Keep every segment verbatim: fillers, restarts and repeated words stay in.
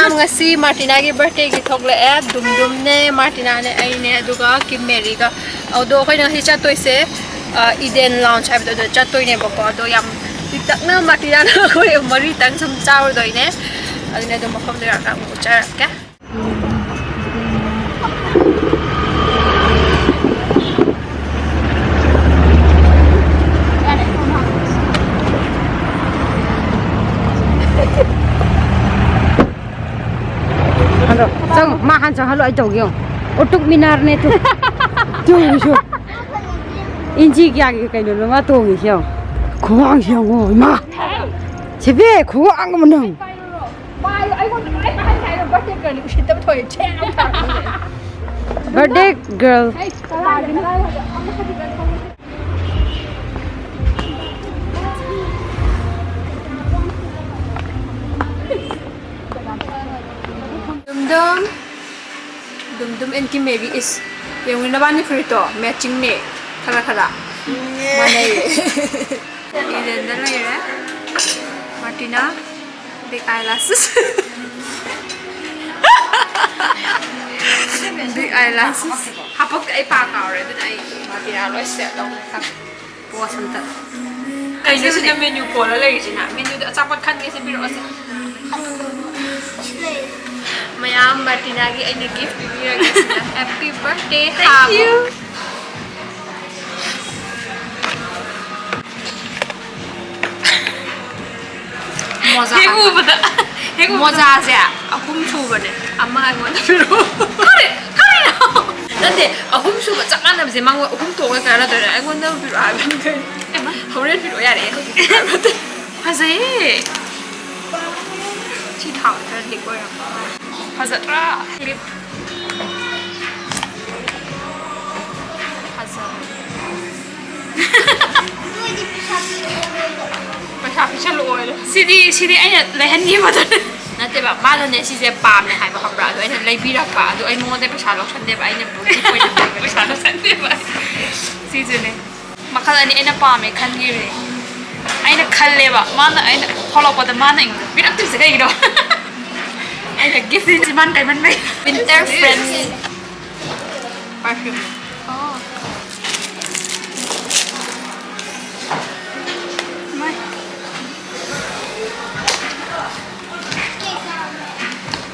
ꯉꯁꯤ ꯃꯥꯔꯇꯤꯅꯥꯒꯤ ꯕꯥꯔꯊꯗꯦꯒꯤ ꯊꯣꯛꯂꯛꯑꯦ꯫ ꯗꯨꯝꯗꯨꯝꯅꯦ, ꯃꯥꯔꯇꯤꯅꯥꯅꯦ, ꯑꯩꯅꯦ, ꯑꯗꯨꯒ ꯀꯤꯝ ꯃꯦꯔꯤꯒ꯫ ꯑꯗꯣ ꯑꯩꯈꯣꯏꯅ ꯉꯁꯤ ꯆꯠꯇꯣꯏꯁꯦ, ꯑ, ꯏꯗꯦꯟ ꯂꯥꯎꯟꯁ ꯍꯥꯏꯕꯗꯣ ꯑꯗꯨꯗ ꯆꯠꯇꯣꯏꯅꯦꯕꯀꯣ꯫ ꯑꯗꯣ ꯌꯥꯝ ꯄꯤꯛꯇꯛꯅ ꯃꯥꯔꯇꯤꯅꯥꯅ ꯑꯩꯈꯣꯏ ꯃꯔꯤꯇꯪ ꯁꯨꯝ ꯆꯥꯔꯨꯗꯣꯏꯅꯦ꯫ ꯑꯗꯨꯅ ꯑꯗꯨꯝ ꯃꯐꯝꯗꯣ ꯌꯧꯔꯀꯥꯟꯗ ꯑꯃꯨꯛ ꯎꯠꯆꯔꯛꯀꯦ꯫ ꯑꯗꯣ ꯆꯪꯉꯣ, ꯃꯥ ꯍꯥꯟꯅ ꯆꯪꯍꯜꯂꯣ, ꯑꯩ ꯇꯧꯒꯦ ꯌꯦꯡꯉꯣ꯫ ꯎꯇꯨꯛ ꯃꯤꯅꯥꯔꯅꯦ ꯇꯨ꯫ ꯇꯨ ꯌꯦꯡꯉꯨ ꯁꯨ꯫ ꯏꯟꯆꯤ ꯀꯌꯥꯒꯤ ꯀꯩꯅꯣꯅꯣ ꯃꯥ ꯇꯣꯡꯉꯤꯁꯦ ꯌꯦꯡꯉꯣ꯫ ꯈꯨꯋꯥꯡꯁꯦ ꯌꯦꯡꯉꯣ, ꯏꯃꯥ꯫ ꯁꯤꯕꯤ, ꯈꯨꯋꯥꯡ ꯑꯃ ꯅꯪ꯫ ꯄꯥꯏꯌꯨ, ꯑꯩꯉꯣꯟꯗ ꯂꯣꯏ ꯄꯥꯏꯍꯟꯈ꯭ꯔꯦ꯫ ꯑꯩꯅ ꯕꯥꯔꯊꯗꯦ ꯒꯔꯜꯅꯤ ꯎꯁꯤꯠꯇꯕ ꯊꯣꯛꯑꯦ꯫ Birthday girl. ꯍꯩ, ꯀꯗꯥꯏꯗ, ꯀꯗꯥꯏꯗ? ꯑꯃ ꯈꯛꯇ ꯆꯠꯈ꯭ꯔꯦ꯫ ꯗꯨꯝ ꯗꯨꯝ꯫ ꯗꯨꯝ ꯗꯨꯝ and ꯀꯤꯝ ꯃꯦꯔꯤ is꯫ ꯌꯦꯡꯉꯨ ꯅꯕꯥꯅꯤ ꯐꯨꯔꯤꯠꯇꯣ ꯃꯦꯠꯆꯤꯡꯅꯦ꯫ ꯈꯔ ꯈꯔ꯫ ꯃꯥꯟꯅꯩꯌꯦ꯫ ꯏꯗꯦꯟꯗ ꯂꯩꯔꯦ꯫ ꯃꯥꯔꯇꯤꯅꯥ꯫ Big eyelashes꯫ Big eyelashes꯫ ꯍꯥꯄꯛꯇꯦ, ꯑꯩ ꯄꯥ ꯀꯥꯎꯔꯦ꯫ ꯑꯗꯨꯅ ꯑꯩ ꯃꯥꯔꯇꯤꯅꯥ ꯂꯣꯏ ꯁꯦꯠ ꯇꯧꯔꯦ꯫ ꯄꯣꯁ ꯑꯝꯇ꯫ ꯀꯩꯅꯣ ꯁꯤꯅ ꯃꯦꯅ꯭ꯌꯨ ꯀꯣꯜꯂ ꯂꯩꯔꯤꯁꯤꯅ? ꯃꯦꯅ꯭ꯌꯨꯗ ꯑꯆꯥꯄꯣꯠ ꯈꯟꯒꯦꯁꯦ ꯄꯤꯔꯛꯑꯣꯁꯦ꯫ ꯃꯌꯥꯝ ꯃꯥꯔꯇꯤꯅꯥꯒꯤ ꯑꯩꯅ ꯒꯤꯐ ꯄꯤꯕꯤꯔꯒꯦ ꯁꯤꯅ꯫ Happy birthday, ꯍꯥꯕꯨ꯫ ꯃꯣꯖꯥ ꯍꯦꯛ ꯍꯥꯏꯕ꯫ ꯎꯕꯗ, ꯍꯦꯛ ꯎꯕꯗ꯫ ꯃꯣꯖꯥꯁꯦ ꯑꯍꯨꯝ ꯁꯨꯕꯅꯦ꯫ ꯑꯃ ꯑꯩꯉꯣꯟꯗ ꯄꯤꯔꯛꯑꯣ꯫ ꯀꯔꯤ? ꯀꯔꯤꯅꯣ? ꯅꯠꯇꯦ, ꯑꯍꯨꯝ ꯁꯨꯕ ꯆꯞ ꯃꯥꯟꯅꯕꯁꯦ ꯃꯉꯣꯟ ꯑꯍꯨꯝ ꯇꯣꯡꯉ ꯀꯥꯟꯅꯗꯣꯏꯅꯦ꯫ ꯑꯩꯉꯣꯟꯗ ꯑꯃ ꯄꯤꯔꯛꯑꯣ ꯍꯥꯏꯕꯅꯤ ꯀꯩꯅꯣ꯫ ꯍꯣꯔꯦꯟ ꯄꯤꯔꯛꯑꯣ ꯌꯥꯔꯦ꯫ ꯐꯖꯩꯌꯦ꯫ ꯁꯤ ꯊꯥꯎ ꯈꯔ ꯂꯤꯛ ꯑꯣꯏꯔꯝꯃꯦ꯫ ꯐꯖꯗ꯭ꯔꯥ? ꯂꯤꯞ꯫ ꯐꯖꯕ꯫ ꯄꯩꯁꯥ ꯄꯤꯁꯜꯂꯛꯑꯣ꯫ ꯁꯤꯗꯤ, ꯁꯤꯗꯤ ꯑꯩꯅ ꯂꯩꯍꯟꯈꯤꯕꯗꯨꯅꯦ꯫ ꯅꯠꯇꯦꯕ, ꯃꯥꯅꯅꯦ ꯁꯤꯁꯦ ꯄꯥꯝꯃꯦ ꯍꯥꯏꯕ, ꯈꯪꯕ꯭ꯔꯥ? ꯑꯗꯣ ꯑꯩꯅ ꯂꯩꯕꯤꯔꯛꯄ꯫ ꯑꯗꯣ ꯑꯩ ꯃꯉꯣꯟꯗ ꯄꯩꯁꯥ ꯂꯧꯁꯟꯗꯦꯕ, ꯑꯩꯅ gift ꯑꯣꯏꯅ ꯄꯤꯕ꯫ ꯄꯩꯁꯥ ꯂꯧꯁꯟꯗꯦꯕ꯫ ꯁꯤꯁꯨꯅꯦ꯫ ꯃꯈꯜ ꯑꯅꯤ ꯑꯩꯅ ꯄꯥꯝꯃꯦ ꯈꯟꯈꯤꯕꯅꯦ꯫ ꯑꯩꯅ ꯈꯜꯂꯦꯕ, ꯃꯥꯅ, ꯑꯩꯅ ꯊꯣꯛꯂꯛꯄꯗ ꯃꯥꯅ ꯑꯩꯉꯣꯟꯗ ꯄꯤꯔꯛꯇ꯭ꯔꯤꯁꯦ ꯀꯩꯒꯤꯅꯣ? Gift ꯁꯤ ꯃꯥꯅ ꯀꯩꯃꯟꯕꯩ꯫ Winter friendly perfume. ꯑꯣ꯫ ꯃꯥꯏ꯫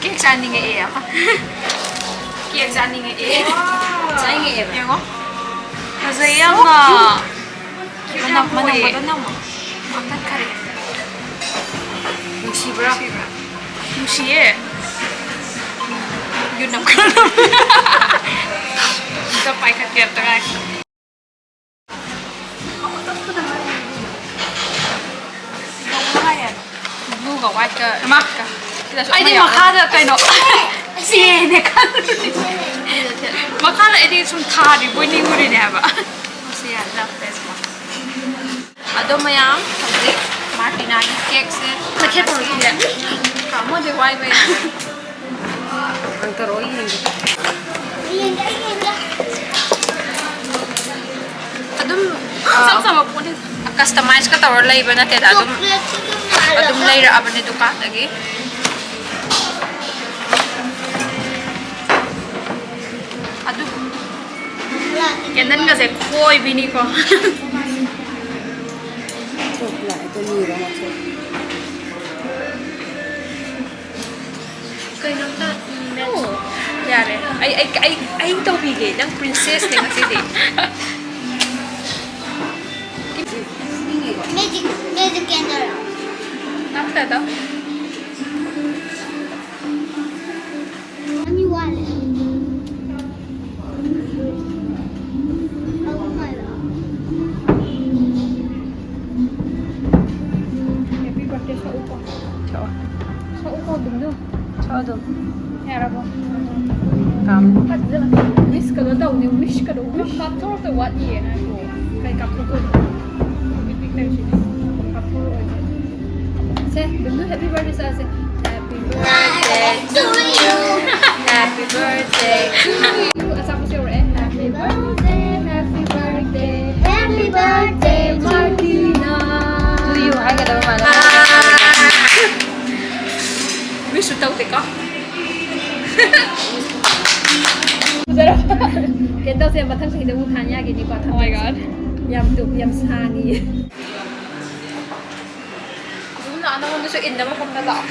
Cake ꯆꯥꯅꯤꯡꯉꯛꯑꯦ ꯑꯃ꯫ Cake ꯆꯥꯅꯤꯡꯉꯛꯑꯦ꯫ ꯆꯥꯅꯤꯡꯉꯛꯑꯦꯕ꯫ ꯌꯦꯡꯉꯣ꯫ ꯐꯖꯩ ꯌꯥꯝꯅ꯫ ꯃꯅꯝ, ꯃꯅꯝ ꯕꯣꯇꯜ ꯅꯝꯃꯣ꯫ ꯀꯛꯊꯠꯈꯔꯦ꯫ ꯅꯨꯡꯁꯤꯕ꯭ꯔꯥ? ꯅꯨꯡꯁꯤꯌꯦ꯫ ꯌꯨ ꯅꯝꯈ꯭ꯔꯣ꯫ ꯑꯝꯇ ꯄꯥꯏꯈꯠꯀꯦ ꯑꯝꯇ ꯉꯥꯏꯈꯣ꯫ Blue ꯒ white ꯀ ꯏꯃꯥ, ꯁꯤꯗꯁꯨ ꯑꯩꯗꯤ ꯑꯃ ꯌꯥꯎꯔꯦ꯫ ꯃꯈꯥꯗ ꯀꯩꯅꯣ ꯆꯦꯅꯦ ꯈꯜꯂꯨꯔꯦ꯫ ꯃꯈꯥꯗ ꯑꯩꯗꯤ ꯁꯨꯝ ꯊꯥꯔꯤꯕꯣꯏ ꯅꯤꯡꯉꯨꯔꯤꯅꯦ ꯍꯥꯏꯕ꯫ ꯁꯤ ꯌꯥꯗ꯭ꯔꯥ? ꯑꯗꯣ ꯃꯌꯥꯝ ꯍꯧꯖꯤꯛ ꯃꯥꯔꯇꯤꯅꯥꯒꯤ cake ꯁꯦ ꯃꯊꯦꯜ ꯄꯨꯔꯛꯏꯁꯦ꯫ ꯀꯥꯃꯣꯗꯤ ꯋꯥꯏꯕ ꯌꯥꯔꯦ꯫ ꯍꯥꯡꯇꯣꯔꯛꯑꯣ ꯌꯦꯡꯒꯦ꯫ ꯑꯗꯨꯝ, ꯏꯆꯝ ꯆꯝꯕ ꯄꯣꯠꯅꯤꯗ꯫ Customize ꯀ ꯇꯧꯔ ꯂꯩꯕ ꯅꯠꯇꯦꯗ, ꯑꯗꯨꯝ, ꯑꯗꯨꯝ ꯂꯩꯔꯛꯑꯕꯅꯦ ꯗꯨꯀꯥꯟꯗꯒꯤ꯫ ꯑꯗꯨ candle ꯒꯁꯦ ꯈꯣꯏꯕꯤꯅꯤꯀꯣ꯫ ꯆꯣꯀ꯭ꯂꯦꯠꯇꯣ ꯂꯤꯔꯣ ꯃꯆꯦ꯫ ꯀꯩꯅꯣꯝꯇ, ꯎꯝ, match꯫ ꯑꯣ, ꯌꯥꯔꯦ꯫ ꯑꯩ, ꯑꯩ, ꯑꯩ, ꯑꯩ ꯇꯧꯕꯤꯒꯦ꯫ ꯅꯪ princess ꯅꯦ ꯉꯁꯤꯗꯤ꯫ Magic, magic candle꯫ ꯅꯠꯇꯦꯗ꯫ ꯑꯅꯤ ꯋꯥꯠꯂꯤ꯫ ꯑꯍꯨꯝ ꯍꯥꯏꯕ꯫ Happy birthday ꯁꯛꯎꯀꯣ꯫ ꯁꯛꯑꯣ꯫ ꯁꯛꯎꯀꯣ ꯑꯗꯨꯝ ꯅꯪ꯫ ꯁꯛꯑꯣ ꯑꯗꯨꯝ꯫ ꯌꯥꯔꯕꯣ? ꯀꯥꯝ꯫ ꯐꯖꯅ wish ꯀꯩꯅꯣ ꯇꯧꯅꯤ, wish ꯀꯩꯅꯣ, wish꯫ ꯀꯥꯞꯊꯣꯔꯛꯇ ꯋꯥꯠꯂꯤꯌꯦ, ꯉꯥꯏꯈꯣ꯫ ꯀꯩ ꯀꯥꯞꯊꯣꯛꯇꯣꯏꯅꯣ? ꯄꯤꯛ ꯄꯤꯛ ꯇꯧꯔꯤꯁꯤꯗꯤ꯫ ꯀꯥꯞꯊꯣꯔꯛꯑꯣꯏꯁꯦ꯫ ꯁꯦ, ꯑꯗꯨꯝ happy birthday ꯆꯥꯁꯦ꯫ Happy birthday to you. Happy birthday to you. ꯑꯆꯥꯄꯣꯠꯁꯨ ꯌꯧꯔꯛꯑꯦ꯫ Happy birthday, happy birthday, happy birthday, Martina. To you ꯍꯥꯏꯒꯗꯕ ꯃꯥꯜꯂꯦ꯫ Wish ꯁꯨ ꯇꯧꯗꯦꯀꯣ꯫ ꯀꯩꯅꯣ ꯇꯧꯁꯦ, ꯃꯊꯪ ꯆꯍꯤꯗ ꯑꯃꯨꯛ ꯊꯥꯟ ꯌꯥꯒꯤꯅꯤꯀꯣ꯫ Oh my God. ꯌꯥꯝ ꯇꯨ-, ꯌꯥꯝ ꯁꯥꯡꯉꯤ꯫ ꯑꯗꯨꯝ ꯂꯥꯛꯑꯣ, ꯅꯉꯣꯟꯗꯁꯨ ꯏꯟꯅꯕ ꯃꯐꯝꯗ ꯂꯥꯛꯑꯣ꯫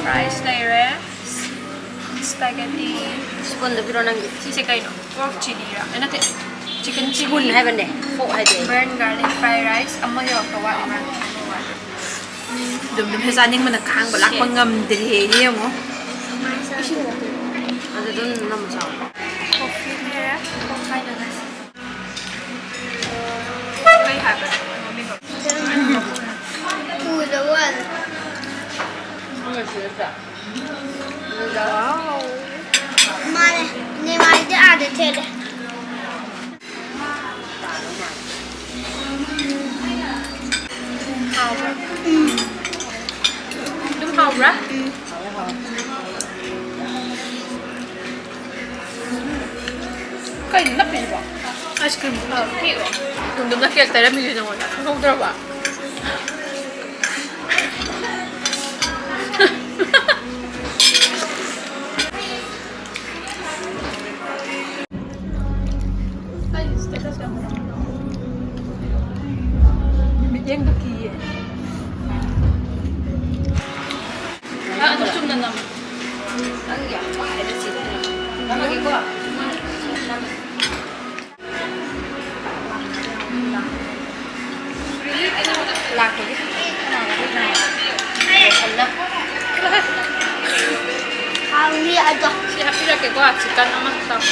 Fries ꯂꯩꯔꯦ꯫ Spaghetti꯫ Spoonꯗ ꯄꯤꯔꯣ ꯅꯪꯒꯤ꯫ ꯁꯤꯁꯦ ꯀꯩꯅꯣ? Pork chiliꯔꯥ? ꯑꯦ, ꯅꯠꯇꯦ꯫ Chicken chili꯫ Spoon ꯍꯥꯏꯕꯅꯦ, fork ꯍꯥꯏꯗꯦ꯫ Burnt garlic fried rice꯫ ꯑꯃ ꯌꯧꯔꯛꯄ ꯋꯥꯠꯂꯤ ꯃꯥꯜꯂꯦ꯫ ꯑꯗꯨꯝ, ꯑꯗꯨꯝ ꯆꯥꯅꯤꯡꯕꯅ ꯈꯥꯡꯕ ꯂꯥꯛꯄ ꯉꯝꯗ꯭ꯔꯦ, ꯌꯦꯡꯉꯣ꯫ ꯑꯗꯨ ꯑꯗꯨꯝ ꯅꯝꯃ ꯆꯥꯎ꯫ Coffee ꯂꯩꯔꯦ꯫ Coffee ꯂꯩꯔꯦ꯫ ꯀꯩ ꯍꯥꯏꯕꯅꯣ ꯃꯃꯤꯡꯗꯣ? ꯎꯗ ꯋꯥꯠꯂꯤ꯫ ꯃꯥꯅꯦ, ꯅꯦꯃꯥꯔꯗꯤ ꯑꯥꯗ ꯊꯦꯠꯂꯦ꯫ ꯍꯥꯎꯕ꯭ꯔꯥ? ꯎꯝ꯫ ꯑꯗꯨꯝ ꯍꯥꯎꯕ꯭ꯔꯥ? ꯎꯝ꯫ ꯀꯩꯅꯣ ꯅꯞꯄꯤꯁꯤꯕꯣ? Ice cream꯫ ꯑ, ꯍꯦꯛꯑꯣ꯫ ꯇꯨꯡꯗꯨꯅ cake ꯇꯩꯔꯝꯃꯤꯁꯦ ꯅꯉꯣꯟꯗ ꯈꯪꯍꯧꯗ꯭ꯔꯕ? ꯑꯩ status ꯌꯥꯝ ꯃꯤꯠꯌꯦꯡꯗꯣ ꯀꯤꯌꯦ꯫ ꯑ, ꯑꯗꯨ ꯆꯨꯝꯅ ꯅꯝꯃꯨ꯫ ꯅꯪ ꯌꯥꯝ ꯄꯥꯏꯔꯦ ꯁꯤꯗ꯫ ꯅꯝꯃꯒꯦꯀꯣ꯫ ꯂꯥꯛꯄꯒꯤ ꯂꯣꯏꯁꯜꯂ꯫ ꯍꯥꯎꯅꯤ ꯑꯗꯣ꯫ ꯁꯤ ꯍꯥꯞꯄꯤꯔꯛꯀꯦꯀꯣ, chicken ꯑꯃꯈꯛꯇꯪ꯫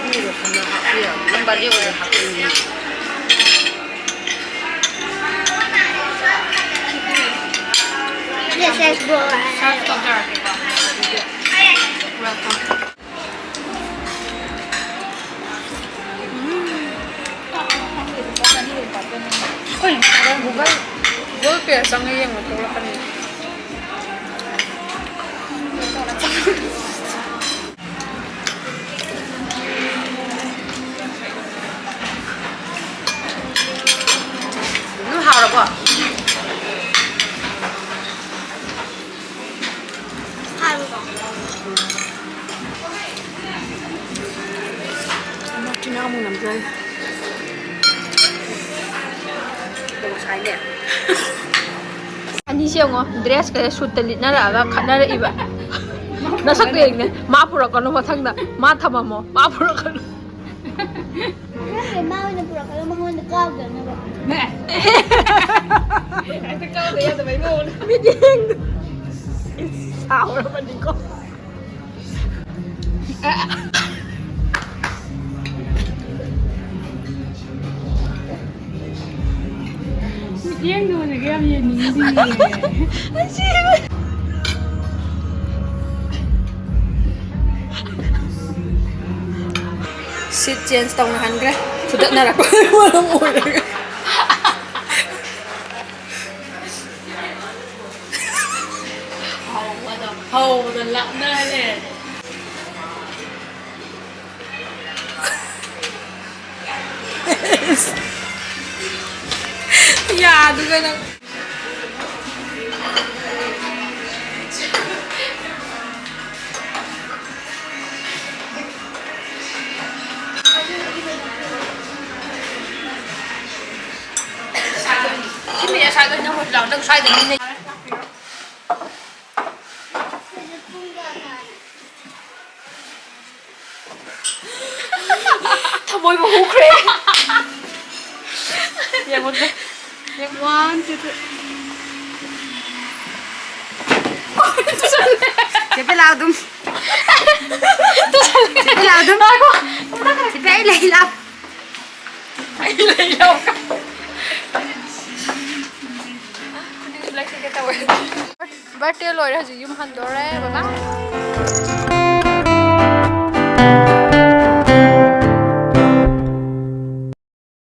ꯃꯤ ꯂꯣꯏꯁꯜꯂ ꯍꯥꯞꯄꯤꯔꯛꯑꯣ꯫ ꯅꯪ ꯕꯥꯔꯗꯦ ꯑꯣꯏꯅ ꯍꯥꯞꯄꯛꯏꯅꯦ꯫ This is boy꯫ Serve ꯇꯧꯖꯔꯛꯀꯦꯀꯣ꯫ Welcome꯫ Um. Google, Google Pay ꯆꯪꯉ ꯌꯦꯡꯉꯣ, ꯊꯣꯛꯂꯛꯀꯅꯤ꯫ ꯑꯗꯨꯝ ꯍꯥꯎꯔꯕꯣ? ꯍꯥꯎꯔꯕꯣ? ꯃꯆꯤꯟ ꯃꯅꯥꯎ ꯑꯃꯨꯛ ꯅꯝꯖꯜꯂꯦ꯫ ꯑꯗꯣ ꯉꯁꯥꯏꯅꯦ꯫ ꯑꯅꯤꯁꯦ ꯌꯦꯡꯉꯣ, ꯗ꯭ꯔꯦꯁꯀꯁꯦ ꯁꯨꯠꯇ ꯂꯤꯠꯅꯔꯛꯑꯒ ꯈꯠꯅꯔꯛꯏꯕ꯫ ꯅꯁꯛꯇꯣ ꯌꯦꯡꯅꯦ꯫ ꯃꯥ ꯄꯨꯔꯛꯀꯅꯨ ꯃꯊꯪꯗ꯫ ꯃꯥ ꯊꯝꯃꯝꯃꯣ꯫ ꯃꯥ ꯄꯨꯔꯛꯀꯅꯨ꯫ ꯈꯪꯗꯦ, ꯃꯥ ꯑꯣꯏꯅ ꯄꯨꯔꯛꯀꯅꯨ, ꯃꯉꯣꯟꯗ ꯀꯥꯎꯗꯅꯕ꯫ ꯅꯦ꯫ ꯍꯦꯛꯇ ꯀꯥꯎꯗ ꯌꯥꯗꯕꯩ ꯃꯑꯣꯡꯗ꯫ ꯃꯤꯠꯌꯦꯡꯗꯣ꯫ ꯏꯁ, ꯁꯥꯎꯔꯕꯅꯤꯀꯣ꯫ ꯃꯤꯠꯌꯦꯡꯗꯣ ꯍꯧꯖꯤꯛ ꯌꯥꯝ ꯌꯦꯡꯅꯤꯡꯗꯤꯌꯦ꯫ ꯁꯤꯠ ꯆꯦꯟꯖ ꯇꯧꯅꯍꯟꯈ꯭ꯔꯦ꯫ ꯐꯨꯗꯠꯅꯔꯛꯄ ꯃꯔꯝ ꯑꯣꯏꯔꯒ꯫ ꯍꯧꯕꯗ ꯂꯥꯛꯅꯔꯦ꯫ ꯌꯥꯗꯨꯒ ꯅꯪ꯫ ꯁꯤ ꯃꯤ ꯑꯁ꯭ꯋꯥꯏꯗ ꯑꯣꯏꯅ ꯍꯣꯏ ꯂꯥꯎ, ꯅꯪ ꯁ꯭ꯋꯥꯏꯗ ꯃꯤ ꯂꯩ꯫ ꯊꯃꯣꯏꯕꯨ ꯍꯨꯈ꯭ꯔꯦ꯫ ꯌꯦꯡꯉꯨꯗꯦ꯫ One, two, three. ꯆꯦ ꯕꯦꯂꯥ ꯑꯗꯨꯝ꯫ ꯆꯦ ꯕꯦꯂꯥ ꯑꯗꯨꯝ꯫ ꯆꯦ ꯕꯦ ꯑꯩ ꯂꯩ ꯂꯥꯎ꯫ ꯑꯩ ꯂꯩ ꯂꯥꯎ꯫ ꯕꯥꯔꯗꯦ ꯂꯣꯏꯔꯦ, ꯍꯧꯖꯤꯛ ꯌꯨꯝ ꯍꯟꯗꯣꯔꯦ ꯕꯕꯥ꯫